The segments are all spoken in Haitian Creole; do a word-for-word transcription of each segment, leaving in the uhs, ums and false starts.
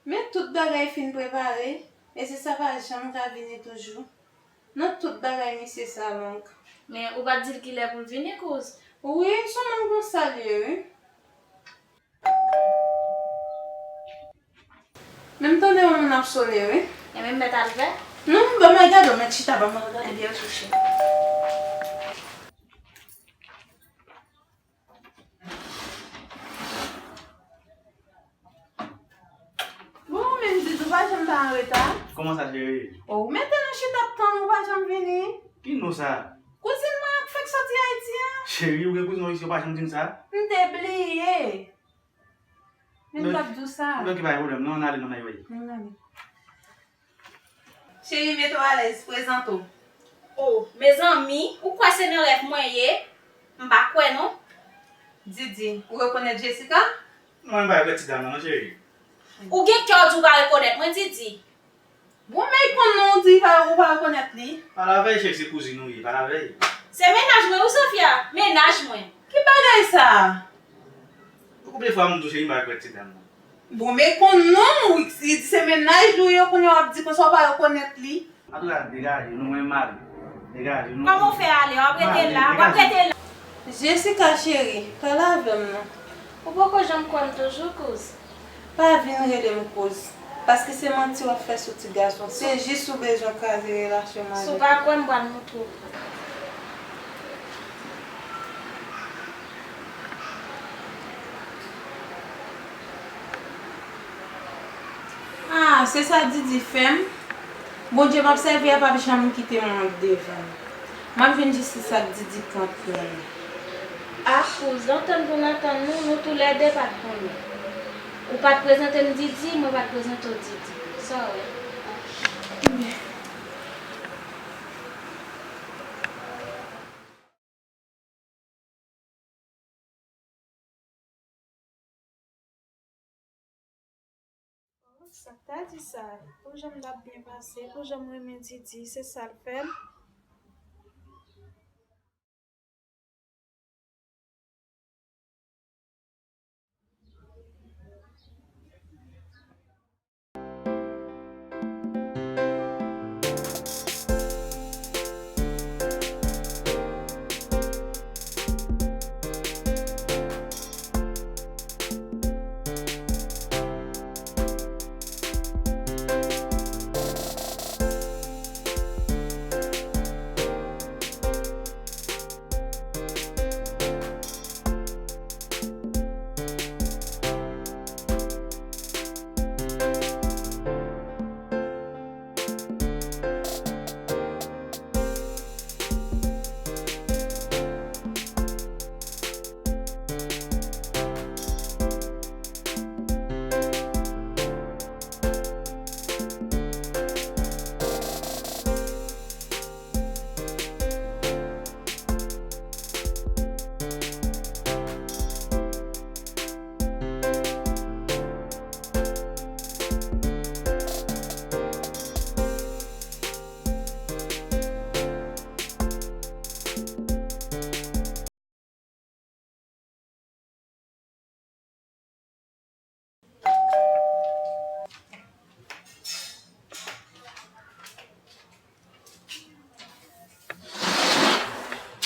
Men tout bagay fin prepare, e se sa pa janm ka vini toujou. Nan tout bagay misye sa mank. Men ou pa t di l kilè pou l vini, kouz? Wi, se yon moun konsa l ye, wi. Men m tande yon moun ap sone, wi. Enben m mèt al fè? Non, ban m al gade w, mèt chita, ban m al gade byen touche. Bon, men m di w pa janm ta anreta. Kòman sa, cheri? O, ou mete nou chita ap tann ou pa janm vini. Ki nou sa? Kouzin mwen ak fèk soti Ayiti an. Cheri, ou gen kouzin ou isi, ou pa janm di m sa? M te bliye. Men m t ap di w sa. Oke, pa gen pwoblèm. Non, ann ale, non, ann ale. Ann ale. Cheri, mete w alèz, prezante w. O, mezanmi, ou kwè se nan rèv mwen ye? M pa kwè non. Didi, ou rekonèt Jessica? Non, mwen pa rekonèt ti dam nan non, cheri. Ou gen kè w di w pa rekonèt mwen, Didi? Bon, men l konn non, ou di pa, ou pa rekonèt li. Pale avè l, cheri, se kouzin ou ye, pale avè l. Se mennaj mwen wi, Sofia, mennaj mwen. Ki bagay sa? Pou konbyen fwa m di w, cheri, m pa rekonèt ti dam nan? Bon, men konn non, wi, li di se mennaj li w ye, kounye a w ap di konsa w pa rekonèt li. Antouka, degaje nou, mwen m ale. Degaje nou. Kòman w fè ale? W ap rete la, w ap rete la. Jessica cheri, pale avè m non. Ou poko janm kwè m toujou, kouz? Pa vin rele m kouz, paske se manti w ap fè sou ti gason. Se jis ou bezwen kraze relasyon m avèk li. Si w pa kwè m, m pral moutre w. Ah, se sa Didi fè m? Bondye m ap sèvi a p ap janm kite m wont devan l. M ap jwenn jistis ak Didi kanpe. Ah, kouz, antann pou n antann nou, nou toulède pa t konnen. Ou pa t prezante m Didi, mwen pa t prezante w Didi. Sa w wè? Sa k ta di sa? Pou jan m t ap byen pase, pou jan m renmen Didi, se sa l fè m.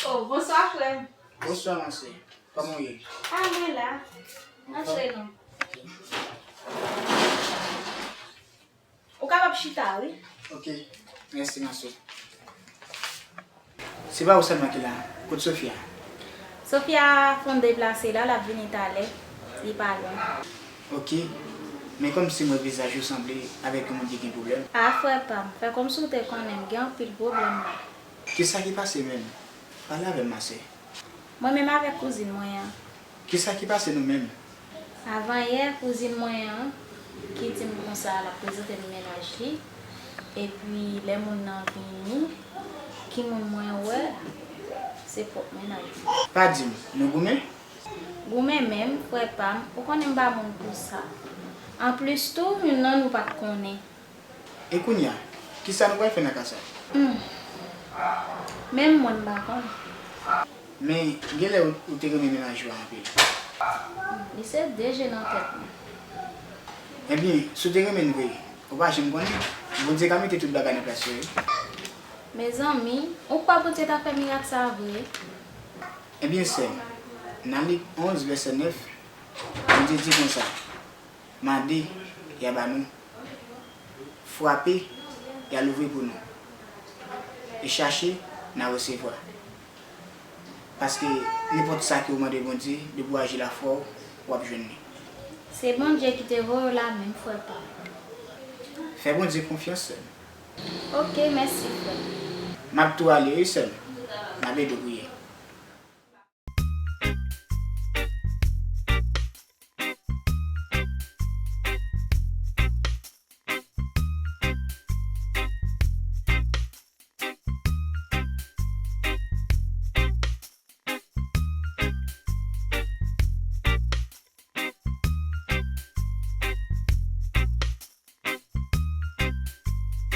Oh, bonswa, frè m. Bonswa, ma sè. Kòman w ye? Ah, mwen la. Antre non. Ou kapab chita, wi. Ok, mèsi, ma sè. Se pa ou sèlman ki la. Kot Sofia? Sofia fon deplase la, l ap vini talè. Li pa lwen. Ok, men kòmsi m wè vizaj ou sanble avèk yon moun ki gen pwoblèm. Ah, frè pa m, fè kòmsi w te konnen m gen anpil pwoblèm la. Kisa ki pase menm? Pale avè m, ma sè. Mwen menm avèk kouzin mwen an. Kisa ki pase nou menm? Avanyè, kouzin mwen an ki di m konsa l ap prezante m mennaj li. Epi lè moun nan vini, ki moun mwen wè, se pwòp mennaj mwen. Pa di m, nou goumen? Goumen menm, frè pa m, ou konnen m pa moun konsa. Anplis tou, youn nan nou pa t konnen. E kounye a, kisa nou pral fè nan ka sa? Hmm. Menm mwen m pa konn. Men, genlè ou, ou te renmen mennaj ou a anpil. Li se de je nan tèt mwen. Ebyen, si w te renmen n vre, ou pa janm konnen, Bondye ka mete tout bagay nan plas yo wi. Mezanmi, ou kwè Bondye ta fè mirak sa a vre? Ebyen sè m, nan Lik onz vèsè nèf, Bondye di konsa, mande, y a ba nou, frape, y a louvri pou nou, e chache, n a resevwa. Paske nenpòt sa ke w mande Bondye, depi w aji lafwa w, w ap jwenn li. Se Bondye ki te voye w la menm, frè pa m. Fè Bondye konfyans, sè m. Ok, mèsi, frè. M ap tou ale wi, sè m. M ap ede w priye.